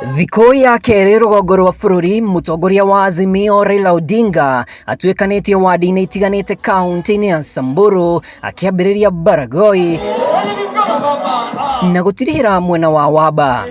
Thikũ ya kerĩ rũgongo rwa bũrũri, mũtongoria wa Azimio Raila Odinga atuĩkanĩtie wadi-inĩ itiganĩte kaunti-inĩ ya Samburu akĩambĩrĩria Baragoi na gũtirihĩra mwena wa Waba.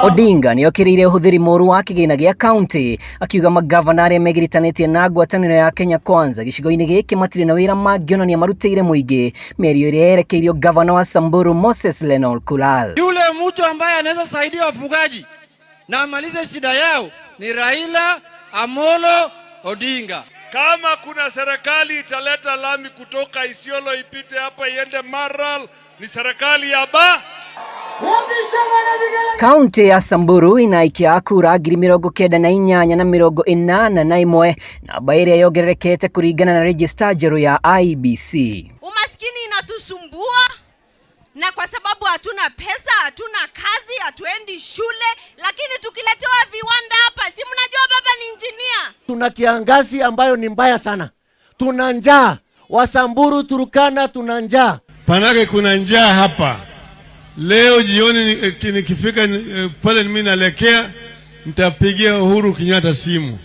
Odinga nĩ okĩrĩire ũhũthĩri mũru wa kĩgĩna gĩa kaunti akiuga magavana arĩa megiritanĩtie na ngwatanĩro ya Kenya Kwanza gĩcigo-inĩ gĩkĩ matirĩ na wĩra mangĩonania marutĩire mũingĩ, mĩario ĩrĩa yerekeirio gavana wa Samburu Moses Lenol Kulal. Yule mtu ambaye anaweza saidia wafugaji na amalize shida yao ni Raila Amolo Odinga. Kama kuna serikali italeta lami kutoka Isiolo ipite hapa iende Maralal, ni serikali ya ba Kaunti ya Samburu ina aikia a kura 98,081, namba ĩrĩa yongererekete kũringana na rejista njerũ ya IEBC. Umaskini inatusumbua na kwa sababu hatuna pesa, hatuna kazi, hatuendi shule, lakini tukiletewa viwanda hapa, si mnajua baba ni engineer. Tuna kiangazi ambayo ni mbaya sana, tuna njaa Wasamburu, Turkana tuna njaa. Panake kuna njaa hapa. Leo jioni nikifika pale mimi naelekea, nitapigia Uhuru Kenyatta simu,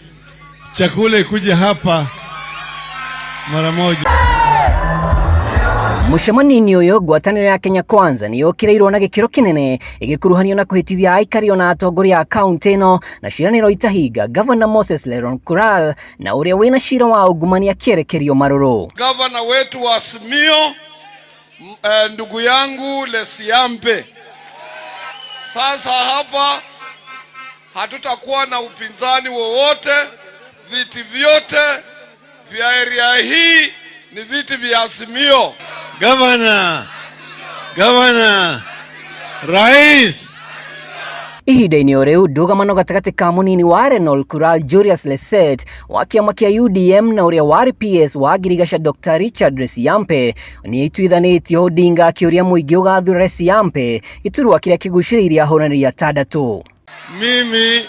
chakula ikuje hapa mara moja. Mũcemanio-inĩ ũyũ ngwatanĩro ya Kenya Kwanza nĩ yũkĩrĩirwo na gĩkĩro kĩnene ĩgĩkuruhanio na kũhĩtithia aikari ona atongoria a kaunti ĩno na ciĩranĩro itahinga Gavana Moses Leron Kural na ũrĩa wĩna cira wa ungumania akĩerekerio marũrũ. Gavana wetu wa Azimio, ndugu yangu Lesiampe. Sasa hapa hatutakuwa na upinzani wowote. Viti vyote vya area hii ni viti vya Azimio. Gavana, gavana, rais. Ihinda-inĩ o rĩu ndũgamano gatagatĩ ka mũnini wa Renol Kural Julius Leset wa kĩama kĩa UDM na ũrĩa warĩ PS wa Ngirigaca Dr Richard Resiampe nĩ ituithanĩtio, Odinga akĩũria mũingĩ ũgathura Resiampe gĩturwa kĩrĩa kĩgucĩrĩirie ahũranĩri atandatũ. Mimi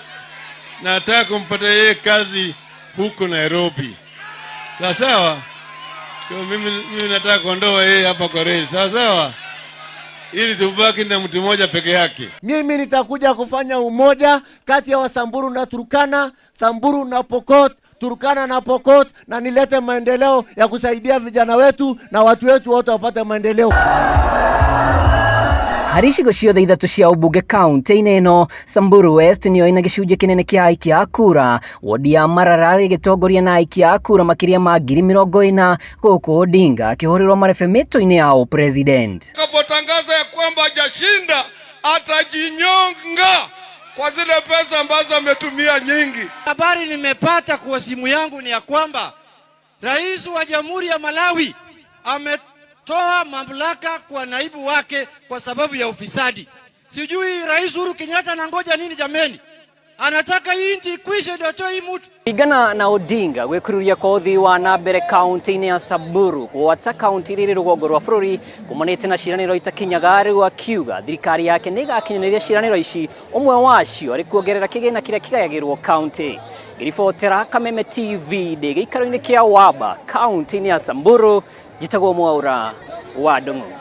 nataka kumpata yeye kazi huko Nairobi. Sawa sawa? Kwa mimi nataka kuondoa yeye hapa kwa rais. Sawa sawa? Ili tubaki na mtu mmoja peke yake. Mimi nitakuja kufanya umoja kati ya Wasamburu na Turkana, Samburu na Pokot, Turkana na Pokot, na nilete maendeleo ya kusaidia vijana wetu na watu wetu wote wapate maendeleo. Harĩ icigo ciothe ithatũ cia ũmbunge kaunti-inĩ ĩno, Samburu West nĩyo ĩna gĩcunjĩ kĩnene kĩa aikia a kura, wodi ya Maralal ĩgĩtongoria na aikia a kura makĩria ma 40,000, gũkũ Odinga akĩhũrĩrwo marebe mĩtũ-inĩ ya ũpresident. Atakapotangaza ya kwamba hajashinda atajinyonga kwa zile pesa ambazo ametumia nyingi. Habari nimepata kwa simu yangu ni ya kwamba Rais wa Jamhuri ya Malawi ametoa mamlaka kwa naibu wake kwa sababu ya ufisadi. Sijui Rais Uhuru Kenyatta anangoja nini jameni? Anataka hii nchi ikwishe ndio atoe hii mtu. Kũringana na Odinga gwĩkururia kwa ũthii wa na mbere kaunti-inĩ ya Samburu gwata kaunti iria irĩ rũgongo rwa bũrũri kumanĩte na ciĩranĩro itakinyaga, rĩu akiuga thirikari yake nĩ ĩgakinyanĩria ciĩranĩro ici, ũmwe wacio arĩ kuongerera kĩgĩna kĩrĩa kĩgayagĩrwo kaunti. Ngĩribotera Kameme TV ndĩ gĩikaro-inĩ kĩa Waba kaunti-inĩ ya Samburu, njĩtagwo Mwaura wa Ndung'u.